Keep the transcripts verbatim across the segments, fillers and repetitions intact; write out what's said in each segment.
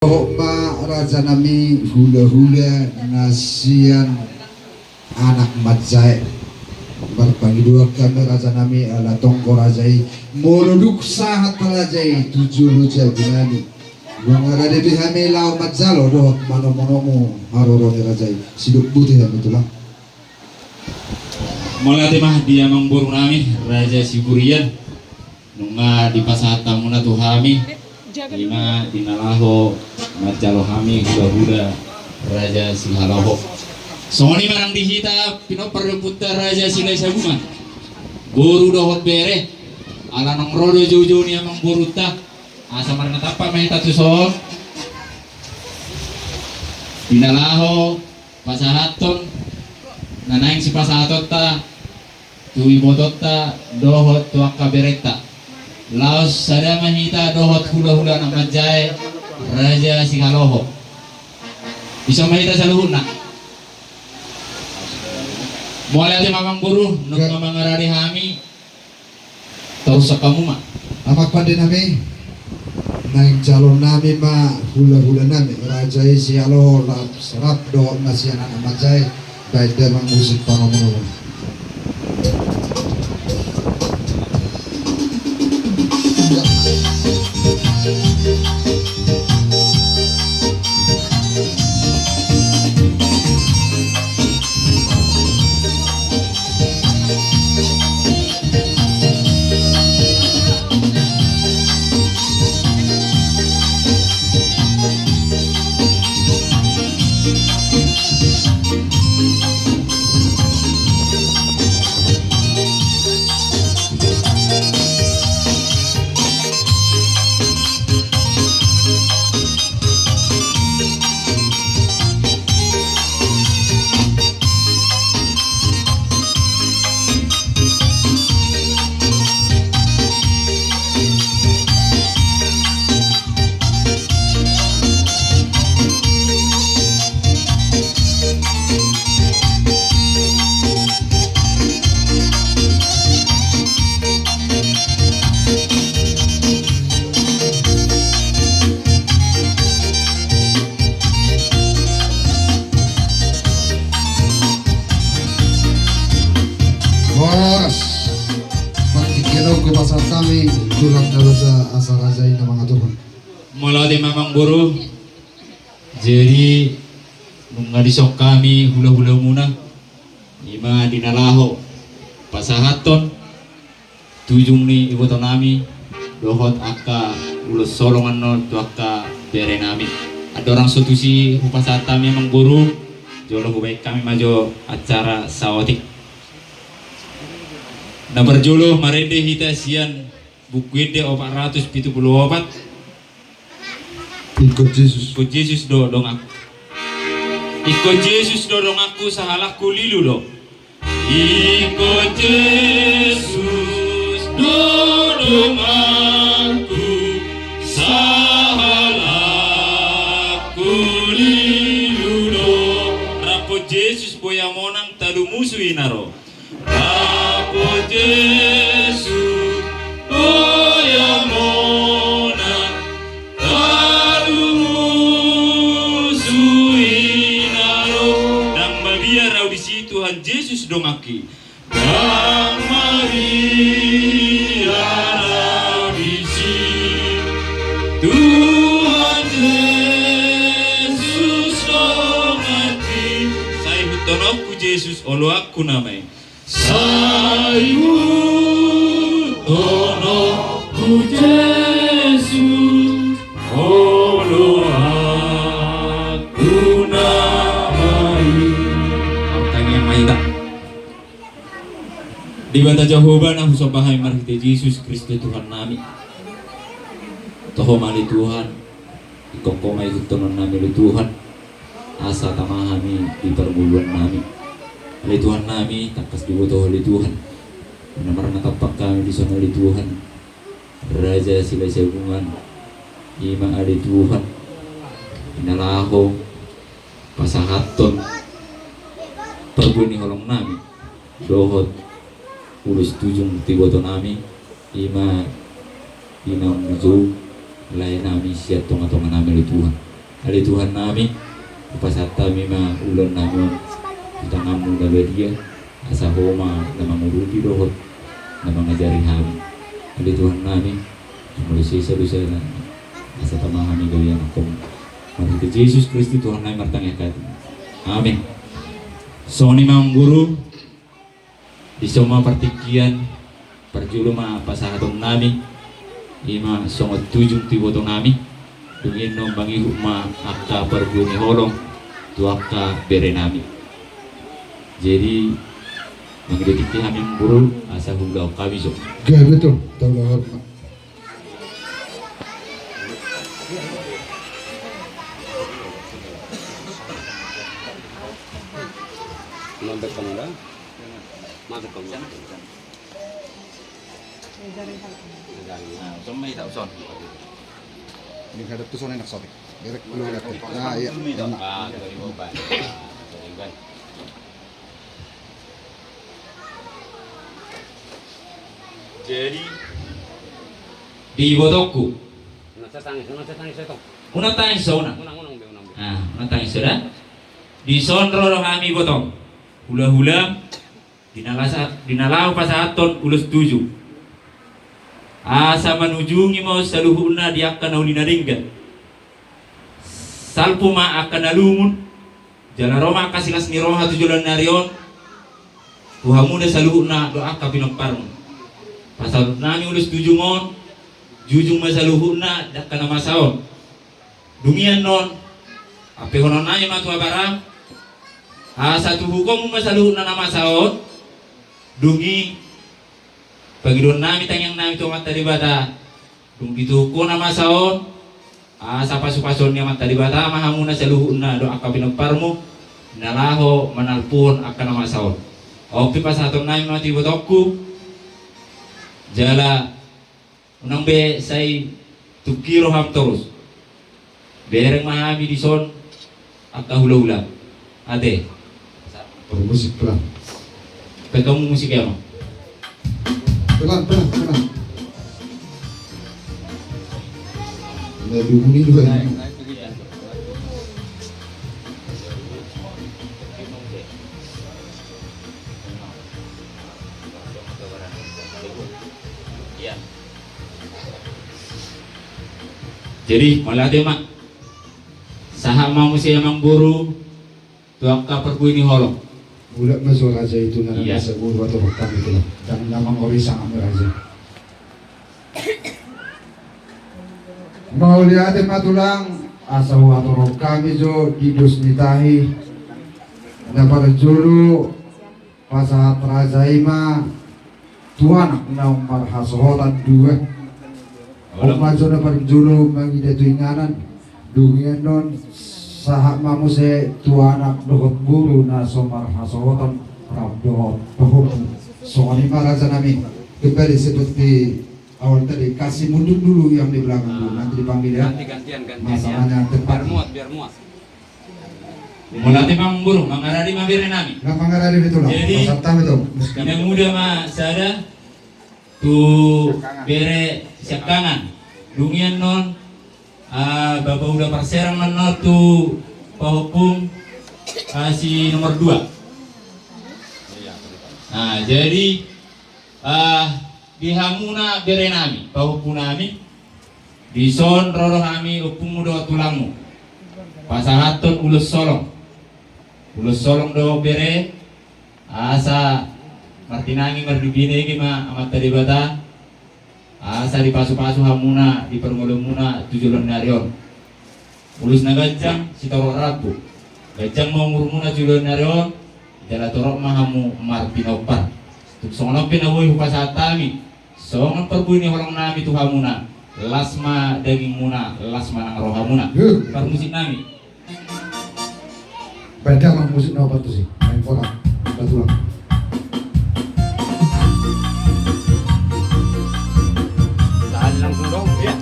Dohot ma raja nami hulahula na sian anak manjae. Marpangidoan hami raja nami ala tonggo raja i, molo dung sahat raja i tu jolo jabu nami, nunga rade be hami laho manjalo dohot manomunomu haroro ni raja i. Sidok botima hami tulang. Mauliate ma di amangboru nami Raja Siburian, nunga dipasahat hamuna tu hami, ima di na laho manjalo hami hulahula Raja Sihaloho. Songon i ma nang di hita pinompar ni ompunta Raja Silahisabungan, boru dohot bere, ala naung ro do joujou ni amangborunta, asa marnatampak ma hita tuson di na laho pasahathon na naeng sipasahatonta tu ibotonta dohot tu angka berenta. Laos sada ma hita dohot hulahula anak manjae Raja Sihaloho. Dison ma hita saluhutna. Mauliate ma amangboru, nunga mangarade hami. Torus hamu ma. Amang pande nami, naeng jalo nami ma hulahula nami Raja i Sihaloho, rap dohot na sian anak manjae, baen damang musik panomunomu. Horas. Partingkian on hupasahat hami tulang na raja, asa raja i na mangaturhon. Molo di amangboru. Jadi nunga dison hami hulahulamuna, ima di na laho pasahathon tujung ni iboto nami dohot angka ulos holong annon tu angka bere nami. Andorang so tusi hupasahat hami amangboru, jolo hubaen hami ma jo acara saotik. Na parjolo marende hita sian Buku Ende opat ratus pitu pulu opat. Ingkon Jesus. Ingkon Jesus do donganku. Ingkon Jesus do donganku, sahalakku lilu do. Ingkon Jesus do donganku, sahalakku lilu do. Rap Jesus boi amonang, tadumusu i na ro. Rap Jesus boi amonang, tadumusu i na ro. Ndang mabiar au disi Tuhan Jesus donganki. Ndang mabiar au disi Tuhan Jesus donganki. Sai ihuthononku Jesus oloanku nama i. Sai ihuthononku Jesus oloanku nama i. Martangiang ma hita. Debata Jahowa na husomba hami marhite Jesus Kristus Tuhan nami. Toho ma ale Tuhan. Ingkon Ho ma ihuthononnami ale Tuhan, asa tama hami di parngoluannami. Ale Tuhannami, tangkas diboto Ho ale Tuhan na marnatampak hami dison ale Tuhan, Raja Silahisabungan, i ma ale Tuhan na laho pasahathon parbue ni holongnami dohot ulos tujung tu ibotonami, i ma di naung jou laenami sian tongatonganami ale Tuhan. Ale Tuhan nami, hupasahat hami ma ulaon nami on tu tanganmu na badia, asa Ho ma na mangurupi dohot na mangajari hami. Ale Tuhan nami, jumolo sesa dosa nami, asa tama hami gabe anakhon. Marhite Jesus Kristus Tuhan nami martangiang hami. Amin. Songon i ma amang guru. Dison ma partingkian, parjolo ma pasahaton nami, i ma songon tujung tu iboto nami, dung i annon mangihut ma angka parbue ni holong tu angka bere nami. Jadi, mangido tingki hami amang guru, asa huulahon hami jo. Gabe tu, taulahon ma. Nambek kamu dah? Masuk kamu. Nah, uson ma hita, uson. Ini hadap tu son enak sotik. Derek dulu lihat. Nah, iya. Ah, dari bawah. Nah, dari bawah. Jadi, di ibotongku. Unang tangis, unang tangis, unang. Unang tangis, unang. Unang, unang be, unang be. Ah, unang tangis, sudah. Dison ro do hami ibotong. Hulahula, di na lasa-, di na laho pasahathon ulos tujung. Asa manujungi ma on saluhutna di angka na uli na denggan. Salpu ma angka na lungun, jala ro ma angka silas ni roha tu joloan ni ari on, tu hamuna saluhutna dohot angka pinomparmu. Pasahat nami ulos tujung on, jujung ma saluhutna di angka na masa on. Dung i annon, ampehonon nami ma tu Abraham, asa tuhukonmu ma saluhutna na masa on, dung i pangidoan nami tangiang nami tu Amanta Debata, dung dituhuk Ho na masa on, asa pasupasuon ni Amanta Debata ma hamuna saluhutna dohot angka pinomparmu, na laho manalpuhon angka na masa on. On pe pasahaton nami ma tu ibotongku, jala unang be sai tungki roham torus. Bereng ma hami dison angka hulahula. Ate. Bermusik pelan. Pegang musik ya, Mang. Pelan, pelan, pelan. Nah, dihubungi juga ini. Jadi, mauliate ma. Sahat ma muse amang boru tu angka parbue ni holong. Mulak ma jo raja i tu na, iya, masa boru atur hami tulang. Ndang na mangori sangap ni raja. Mauliate ma tulang, asa huatur hami jo di dos ni tahi. Na parjolo pasahat raja i ma tu anak naung marhasohotan dua. On ma jo na parjolo mangida tu inganan, dung i annon sahat ma muse tu anak dohot boru na so marhasohotan rap dohot pahompu. Songon i ma raja nami, kembali seperti awal tadi, kasih mundur dulu yang di belakang dulu, nanti dipanggil ya. Nanti gantian, gantian, ya. Masanya tepat. Biar muat, biar muat. Mauliate ma amang boru, mangarade ma bere nami. Nunga mangarade be tulang. Jadi, pasahat hami tu. Ina muda ma sada tu bere siangkangan. Dung i annon, ah, bapa uda parserang annon tu pahompu, ah, si nomor dua. Nah, jadi, ah, di hamuna bere nami, pahompu nami, dison ro do hami ompungmu dohot tulangmu. Pasahathon ulos holong. Ulos holong do bere, asa martinangi marbinege ma Amanta Debata, asa dipasupasu hamuna di parngoluonmuna tu joloan ni ari on. Ulos na ganjang sitorop rambu. Ganjang ma umurmuna tu joloan ni ari on, jala torop ma hamu marpinompar. Tung songon on pe na boi hupasahat hami songon parbue ni holong nami tu hamuna, las ma dagingmuna, las ma nang rohamuna. Yo. Parmusik nami. Baen damang musik na opat tusi. Main bola. Batulang. Lahan langsung dong, ya.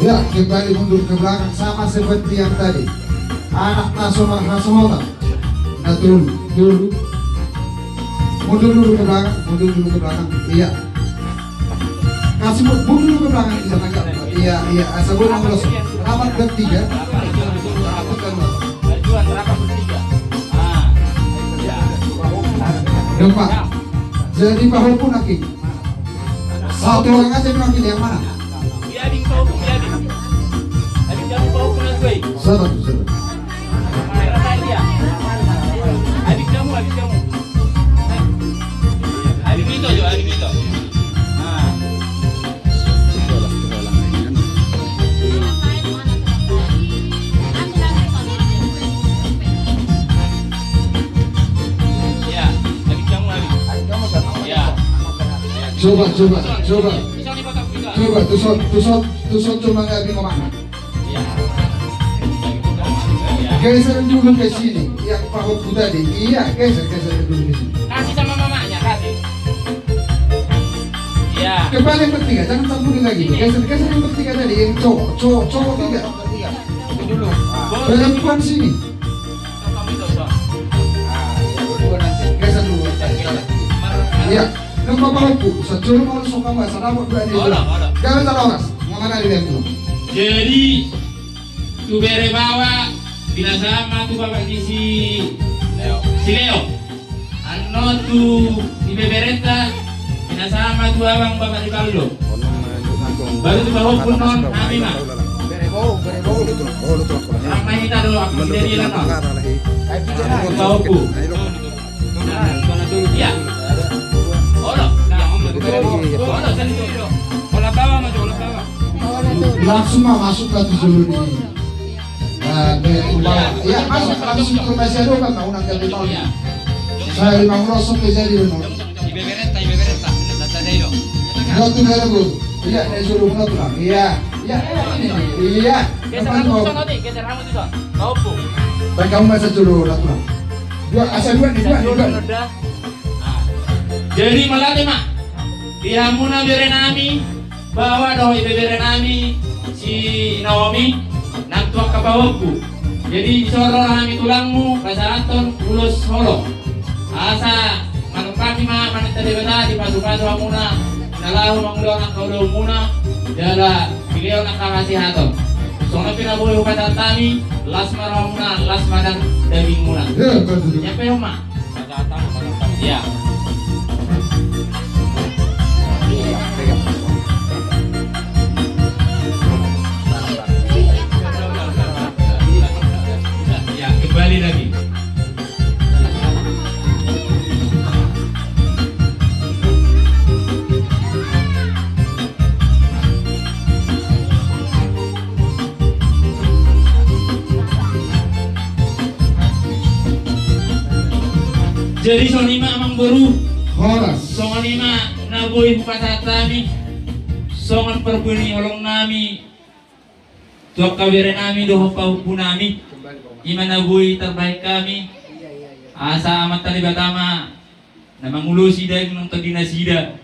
Ya, kembali mundur ke belakang sama seperti yang tadi. Anak na so marhasohotan. Na tolu, tolu. Mundur dulu ke belakang, mundur dulu ke belakang. Iya. Kasih mu-, mundur dulu ke belakang, bisa tegak. Iya, iya. Asal boleh ngurus. Rapat bertiga. Tujuan rapat bertiga. Ah. Ya. Depan. Jadi pahompu nanti. Satu orang aja bilang pilih yang mana? Biading, Pak Ompu, biading. Ading jamu, Pak Ompu, na dua i. Sabar, sabar. Merah tadi ya. Ading jamu, ading jamu. Ading ito jo, ading ito. Nah. Ya, ading jamu, ading. Ya. Coba, coba, coba. Coba, tuson, tuson, tuson, coba nggak di mama. Geser dulu ke sini, yang pahompu tadi. Iya, geser, geser dulu ke sini. Kasih sama mamanya, kasih. Iya. Kembali yang bertiga, jangan campuri lagi. Sini. Geser, geser yang bertiga tadi, yang cowok, cowok, cowok tiga. Dulu. Perempuan sini. Geser dulu. Iya. Nunga pahompu, sajolo mau so kamu, sadapot dua ni. Olo, olo. Jangan salah oras. Yang mana dia tuh? Jadi, tu bere baoa, pinasahat ma tu bapak ni si Leo. Si Leo. Annon tu ibeberenta, pinasahat ma tu abang bapak ni Baldo. Baru tu pahompu annon, hami ma. Rap ma hita do, aku si Daniel annon. Pahompu. Iya. Olo. Olo, sandiri do. Olo bawa ma jo, olo bawa. Langsung ma masuk ke tujuh ni. Eh, be-, iya, masuk langsung ke rumah saya dulu kan, unang jadi tahu. Iya. Saya lima belas sampai jadi dulu. Ibeberenta, ibeberenta. Iya, tuh, iya, Bu. Iya, dari suruh mengatur lah. Iya. Iya, ini, iya. Geser hamu tu sono, Dik. Geser hamu tu sono. Pahompu. Baik, kamu masuk dulu, Ratu. Dua, asal dua nih, dua nih, dua nih. Jadi, mauliate ma. Di hamuna bere nami, baoa dohot ibebere nami, si Naomi, nang tu angka pahompu. Jadi, dison ro hami tulangmu, pasahathon ulos holong. Asa, manumpahi ma, manenta Debata, dipasu-pasu hamuna, na laho mangulahon angka ulaonmuna, jala dilehon angka hasehaton. Songon i pe na boi hupasahat hami, las ma rohamuna, las ma nang dagingmuna. Iya, betul. Nyampe homa. Iya. Iya, kembali lagi. Jadi songon i ma amangboru. Horas. Songon i ma na boi hupasahat hami songon parbue ni holong nami tu angka bere nami dohot pahompu nami, i ma na boi tarbahen hami, asa Amanta Debata ma na mangulosi daging nang tondi nasida,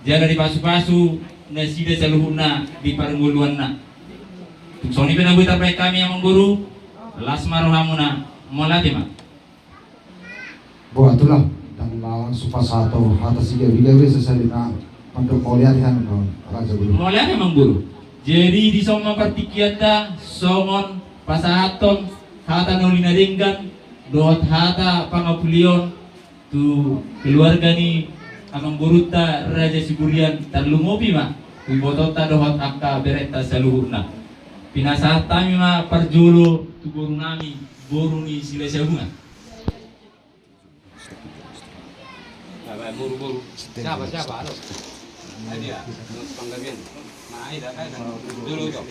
jala dipasu-pasu nasida saluhutna di parngoluanna. Tung songon i pe na boi tarbahen hami amangboru, las ma rohamuna, mauliate ma. Boha tulang, ndang langsung pasahat hata sigabe-gabe sasali na mandok mauliate hami ma raja guru. Mauliate amangboru. Jadi dison ma partingkianta songon pasahathon hata na uli na denggan dohot hata pangapulion tu keluarga ni amangborunta Raja Siburian, tarlumobi ma tu ibotonta dohot angka berenta saluhutna. Pinasahat hami ma parjolo tu boru nami, boru ni Silahisabungan. Boru, boru. Siapa, siapa? Halo. Nah, dia. Panggabean. Nah, ayo dah, ayo dah. Dulu, Jo.